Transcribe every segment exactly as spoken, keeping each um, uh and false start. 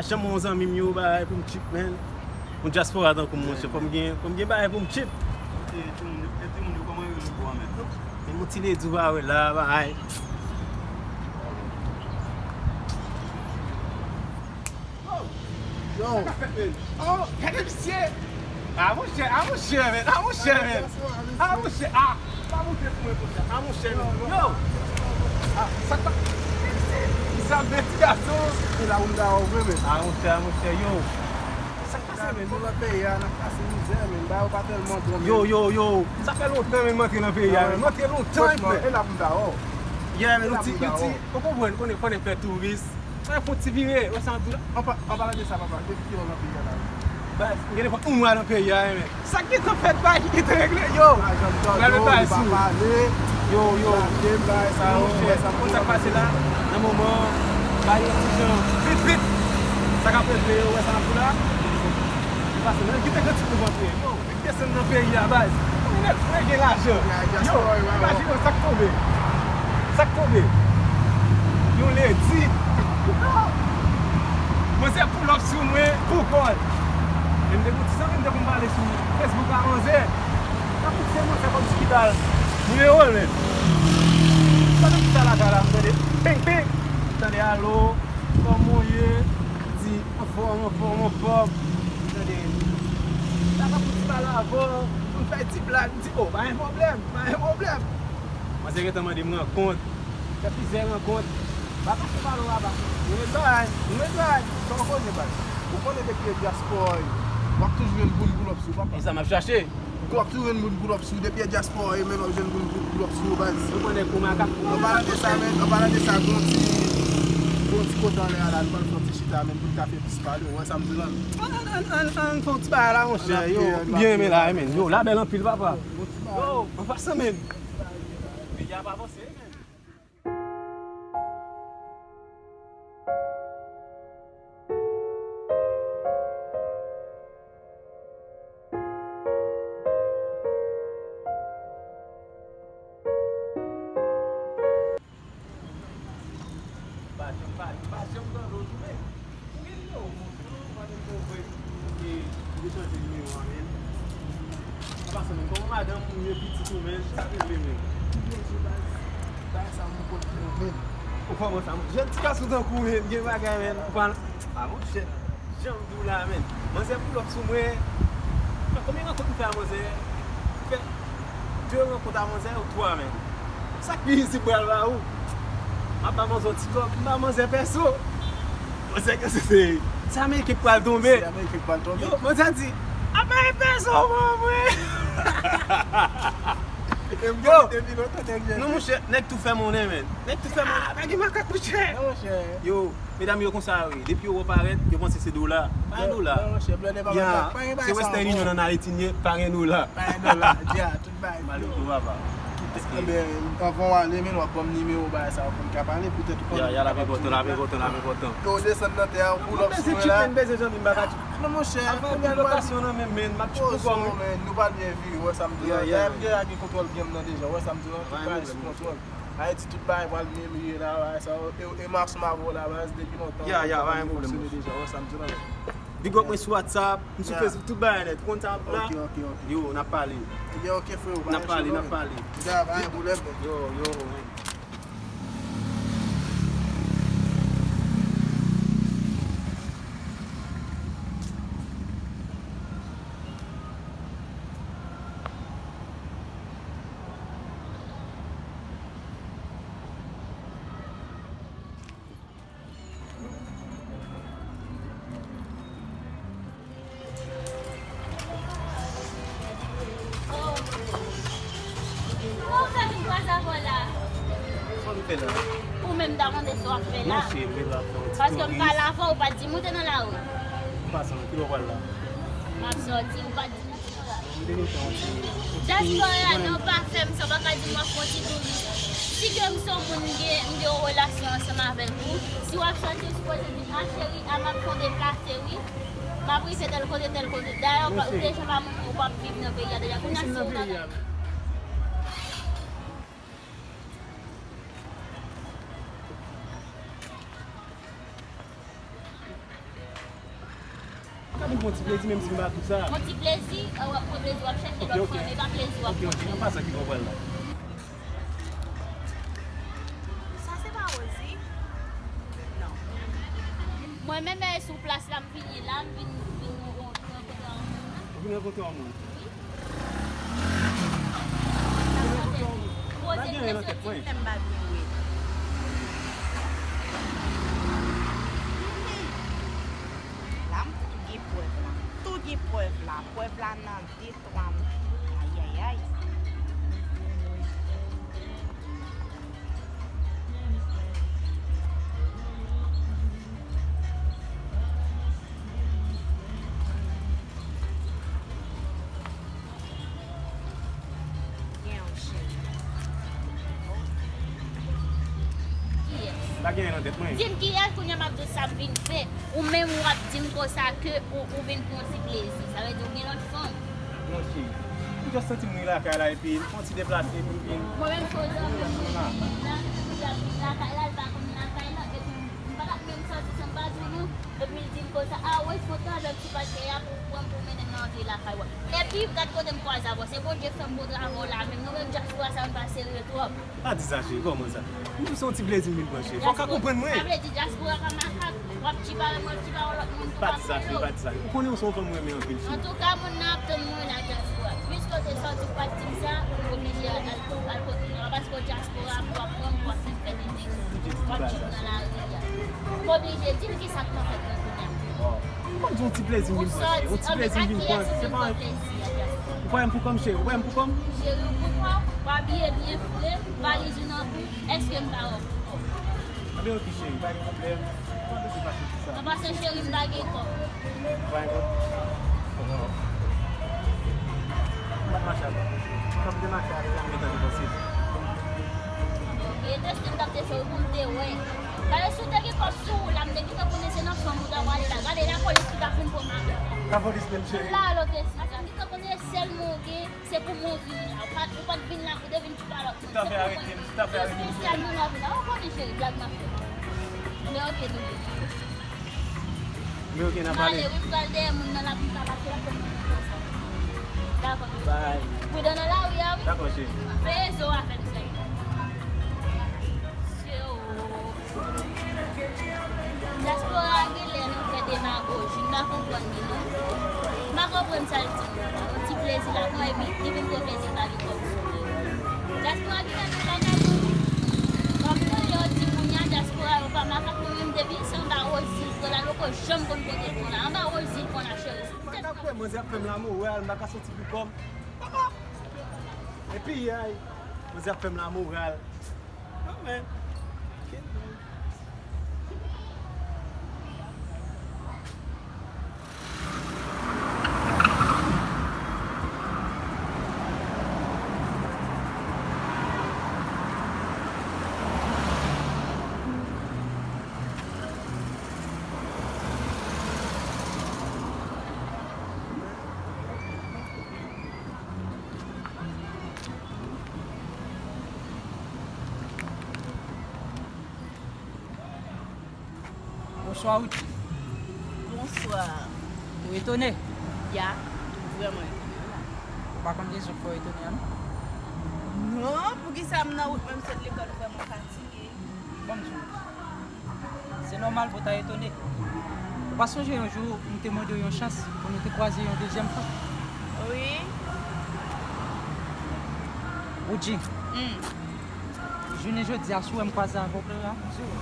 Janm yon zanmi m yo bagay pou m chip, man. Yon dyaspora tankou m, monchè, fò m gen, fò m gen bagay pou m chip. E timoun yo, e timoun yo, kòman yo rele pou an, man? Men yon ti ledi ou pa wè la, bagay. Yo. Sa k ap fèt, men? Oh, gade misye! Ah, monchè, ah, monchè, men, ah, monchè, men. Ah, monchè, ah, pa moute pou mwen konsa. Ah, monchè, men. Yo! Ah, sa k pa, ki sa, men, ti gason? E la, ou m da wè vre, men. Ah, monchè, ah, monchè, yo. Sa k pase, men? Nou nan peyi a, n ap pase mizè, men. Bagay yo pa tèlman bon, men. Yo, yo, yo. Sa fè lontan, men, m antre nan peyi a, men. M antre lontan, men. Franchman, e la pou m da wè. Yeah, men, nou ti, nou ti, ou konprann, konnen, konnen fè touris. Mwen fè yon ti vire, wè sa m ap di w la. An pa-, an palan de sa, papa, depi kilè w nan peyi a la? Baz, m gen depi yon mwa nan peyi a, wi, men. Sa k gentan fèt, bagay ki gentan regle, yo. Pral met bagay sou. Yo, yo. Monchè, ou konn sa k pase la? Nan moman, bagay yo ti jan vit, vit. Sa k ap regle yo, wè sa m ap di w la? Li pase, men, ki te gen ti kou vantre, yo. Desann nan peyi a, baz. Ou nèt fre gen lajan. Yo, imajine w sa k tonbe. Sa k tonbe. Yon ledi. Manzè pull up sou mwen pou kò l. E m te gon ti zanmi m te konn pale sou Facebook a manzè. Sa pou se manzè kòm si ki ta nimewo l, men. Pandan m chita lakay la, m tande peng, peng. M tande alo, kòman w ye? Di, anfòm, anfòm, anfòm. Tande, sa ka pou ti pale avè w, pou n fè ti blag, m di, oh, pa gen pwoblèm, pa gen pwoblèm. Manzè gentan mande m rankont, fè plizyè rankont. Pa kache pale w apa. Nou ret bay, nou ret bay. Sa w konnen, baz. Ou konnen depi e dyaspora w ye, w ap toujou jwenn moun pull up sou, papa. E sa m ap chache. Ou ap toujou jwenn moun pull up sou, depi e dyaspora w ye, men w ap jwenn moun pull up sou, baz. Ou konnen kou makak. An palan de sa, men, an palan de sa, gon ti, gon ti kote anlè a la, nou pral fè yon ti chita, men, pou n ka fè plis pale, ou wè sa m di la, men. Ann, ann, ann, ann, ann fè yon ti bagay la, monchè, yo, m byen renmen la, men, yo, la bèl anpil, papa. Yo, an pasan, men. Peyi a pa avanse, men. Pa janm, pa, pa janm tande w tou, men. Ou gen nimewo m, ou pa menm konn vre. Ok, ou te chanje nimewo a, men. An pasan, men, kòman madanm ou ye, pitit ou, men, sa k rive, men? Byen, baz. Bagay sa, m konn, men. Ou kòmanse a, jèn ti gason tankou w, men, gen bagay, men. Ou pa, ah, monchè. Jan m di w la, men. Manzè pull up sou mwen. Fè konbyen rankont m fè a manzè? Fè de rankont a manzè ou twa, men. Sa k pi izi pral ba ou? M ap ba manzè yon ti kòb, m ba manzè pèso. Manzè ke se, se, se Ameriken k pral tonbe. Se Ameriken k pral tonbe. Yo, manzè di, "Apa e pèso ban mwen?" Yo, non, monchè, nèg tou fè monnen, men. Nèg tou fè monnen. Ah, pa gen makak, monchè. Non, monchè. Yo, medam yo konsa yo ye. Depi yo wè w parèt, yo panse se dola. Pa gen dola. Non, monchè, blòdè pa gen makak. Pa gen bagay sa ankò. Se Western Union ann Ayiti n ye, pa gen dola. Pa gen dola. Dja, tout bagay. Malito, papa. Paske, enben, anvan w ale, men, w ap ban m nimewo bagay sa yo pou n ka pale, poutèt ou konnen. Ya, ya, l ap enpòtan, l ap enpòtan, l ap enpòtan. Lè w desann nan tè a, w pull up sou mwen la. Non, monchè, avan pou lokasyon nan men, men, m ap tchoukou kò m, wi. Men, nou pral byen viv, w wè sa m di la. Ya, ya. Dayè, m deja gen kontwòl byen m nan deja, w wè sa m di la, tout bagay sou kontwòl. Ayiti, tout bagay pral byen, m ye la, bagay sa yo. E, e m ap sou m avè w la, baz, depi lontan. Ya, ya, pa gen pwoblèm, monchè. Deja, w wè sa m di la. Big up mwen sou WhatsApp, m sou Facebook, tout bagay nèt. Ou konn sa m ap la? Ok, ok, ok. Yo, n ap pale. Ebyen, ok, freo, pa gen pwoblèm. N ap pale, n ap pale. Ya, pa gen pwoblèm, men. Yo, yo, men. Sa w fè la? Ou menm ta mande sa w ap fè la. Non, cheri, m te la fè yon ti touris. Paske m pale avè w, ou pa t di m ou te nan lari. M pa santi, kilè w pral la? M ap sòti, ou pa t di m ou te nan lari. Dyaspora, non, pa fè m sa, ou pa ka di m w ap fè yon ti touris. Si ke m se yon moun, m gen, m gen yon relasyon ansanm avèk ou, si w ap sòti, ou sipoze di m, "A cheri, a m ap fè yon deplase, wi. M ap rive tèl kote, tèl kote." Dayè, ou pa, ou deja pa montre ou p ap viv nan peyi a deja. Kounye a, si ou nan lari. Yon ti plezi, menm si m pa tout sa. Yon ti plezi, w ap pran plezi, w ap chèche lòt fanm, e pa plezi w ap pran. Ok, ok, an pasan ki konprann la. Sa se pa Rosie? Non. Mwen menm, e sou plas la, m vini la, m vin, vin rankontre yon moun nan. Ou vin rankontre yon moun? Wi. Ou vin rankontre yon moun? Poze kesyon, di m lè m pa vin wi. La, m tou gen prèv la. Tou gen prèv la. Prèv la nan de twa moun. Ayayay. Gen yon cheri. Kiyès? M pa gen nan tèt mwen. Di m kiyès, kounye a m ap di w sa m vin fè. Ou menm w ap di m konsa ke ou, ou vin pran ti plezi. Sa vle di ou gen lòt fanm. Non, cheri. M just santi m ri lakay la epi m fè yon ti deplase pou m vin. Mwen menm, se zanmi m, m vin la, m vin lakay la, l pa konn lakay la, epi m pa t ap menm santi sa m pa di w non. Epi l di m konsa, a, wè, se kontan avèk ti patnè a pou pran m pou mennen m nan antre lakay w. Epi, gad kote m kwaze avè w. Se Bondye fè m kontre avè w la menm. Nou menm dyaspora sa, nou pa serye twòp. Pa di sa, cheri, kòman sa? M di w se yon ti plezi m vin pran, cheri. Fòk w ka konprann mwen. Sa vle di dyaspora pa makak. W ap tchipa avè m, w ap tchipa avè lòt moun pou pa di sa, cheri, pa di sa. Ou konnen w se yon fanm mwen renmen anpil, cheri. Antouka, moun nan ap tann mwen la, dyaspora. Piske w te sòti, w pa t di m sa, m oblije al, al, al kote nou an. Paske w dyaspora, w ap pran m, w ap fè m fè tete. W ap jwenn nan lari a. M oblije di l kisa k nan tèt mwen kounye a. Bon, m di yon ti plezi m vin pran, cheri. Yon ti plezi m vin pran. Se pa yon plezi. Ou pa wè m pou kò m, cheri? Ou pa wè m pou kò m? Cheri, ou pou kò w, w abiye byen fre, valiz ou nan kou, èske m pa wè w pou kò? Anben, ok, cheri, pa gen pwoblèm. Ou pa bezwen fache pou sa. Nan pase, cheri, m pa gen kòb. Ou pa gen kòb? M pa t mache avè w. Kòm m te mache avè w la, m gentan depanse. E teste m t ap teste w pou m te wè. Gade si w te gen kòb sou ou la, m te gentan konnen se nan fanm ou ta prale la. Gade lapolis ki t ap vin pran m avè w. Lapolis menm, cheri. La, lòt esi la. M gentan konnen sèlman w gen, se pou mwen vini la. Ou pa t, ou pa t vin la, ou te vin tchoupa lòt moun. Ou ta fè arete m, ou ta fè arete m, cheri. Espesyalman lè w vin la. Ou konnen, cheri, blag m ap fè. Men ok, nou vini. Men ok, n a pale. M ale, wi, m pral dèyè moun nan la pou m ka pase la, pou m konsa. Dakò. Bye. Pridan nan lari a, wi. Dakò, cheri. Veye zo avè m, sè. Cheri. Dyaspora a genlè nan fè demagoji, m pa konprann li non. M pa konprann sa l di m nan. Yon ti plezi la pran epi li vin pran plezi pa li kòm sou li. Dyaspora genlè nan bagay. Kòm nou yo di kounye a dyaspora yo pa makak, nou menm depi se anba Rosie l pran la, nou poko janm konn kote l pran la. Anba Rosie l pran la, cheri. M pa ka kwè, manzè ap fè m lamoral, m pa ka soti pou kò m. Papa! Epi, ay, manzè ap fè m lamoral. Non, men. Bonswa, Woody. Bonswa. Ou etone? Ya, vrèman etone, wi. Ou pa konn rezon k fè w etone a, non? Non, poukisa m nan wout menm sot lekòl, m vrèman fatige. Ban m di w. Se nòmal pou w ta etone. Ou pa sonje yon jou, m te mande w yon chans pou nou te kwaze yon dezyèm fwa? Wi. Woody. Hmm. Jounen jodi a, si w wè m kwaze avè w, m di w.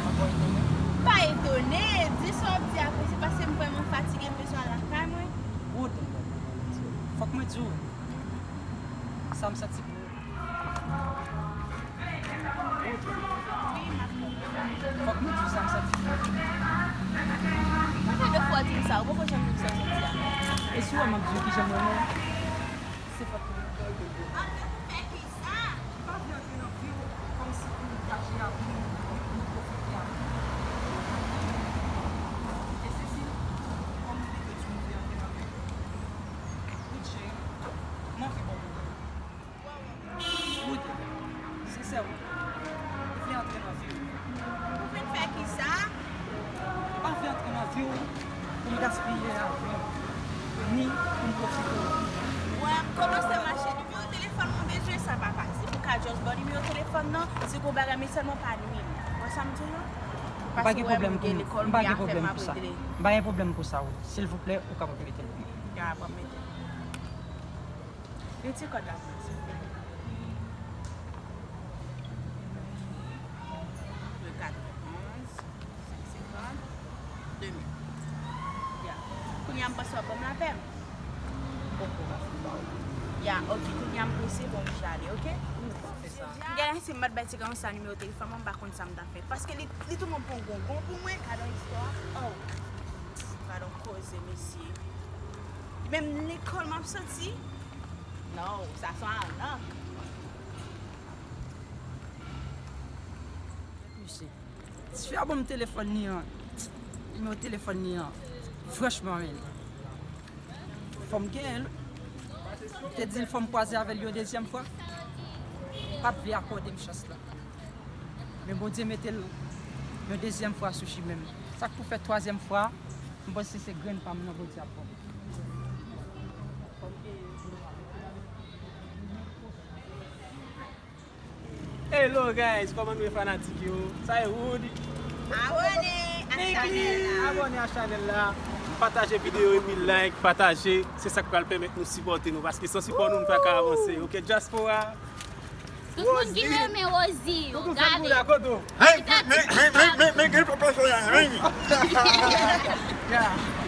Pa etone. Pa etone, di sa w ap di a, se paske m vrèman fatige, m bezwen al lakay mwen. Woody. Fòk mwen di w. Sa m santi pou ou. Fòk nou di sa m santi. Konbyen de fwa w di m sa? Ou poko janm di m sa w santi a. E si w wè m ap di w kijan m renmen w? Se fòt mwen. Antre pou fè kisa? M pa vle antre nan vi w kòmsi pou nou gaje avni nou, pou nou pwofite avni nou. E Cécile, kòm nou te dwe di nou vle antre nan vi w. Woody cheri, m anvi ba w nouvèl. Woody, sensè, ou vle antre nan vi w. Ou vin fè kisa? Non, si gon bagay, men sèlman pa nwi m. Wè sa m di w lan? M pa gen pwoblèm pou m, m pa gen pwoblèm pou sa. M pa gen pwoblèm pou sa, wi. Silvouplè, ou kapab mete l pou mwen. Ya, w ap mete l. Retire kòd la pou mwen, silvouplè. Le kat onz, senk senkant, de mil. Ya. Kounye a m panse w ap ban m lapè m. Poko, m ap fin ba w. Ya, ok, kounye a m prese, bon, m prale, ok? Ou pa fè sa. M genlè si m pa t bay ti gason sa nimewo telefòn mwen, m pa konn sa m t ap fè. Paske li, li tou mwen pran gongon pou mwen, gadon istwa. Oh. Gadon koze, mesye. Menm lekòl m ap soti. Non, sa se yon anak. Mesye. Tifi a ban m telefòn li an. Nimewo telefòn li an. Franchman, men. Fò m genyen l. Te di l fò m kwaze avè l yon dezyèm fwa. Pa t vle akòde m chans la. Men Bondye mete l yon dezyèm fwa sou chimen m. Sa k pou fè twazyèm fwa, m panse se grenn pa m nan Bondye ap ban m. Hello guys, kòman nou ye fanatik yo? Sa e Wood. Abòne ak chanèl la. Abòne ak chanèl la. Pataje videyo epi like, pataje. Se sa k pral pèmèt nou sipòte nou, paske san sipò nou, nou pa ka avanse. Ok, dyaspora. Tout moun ki renmen Rosie yo, gade. Hey, men, men, men, men, men, gen papa soya, hey. Yeah.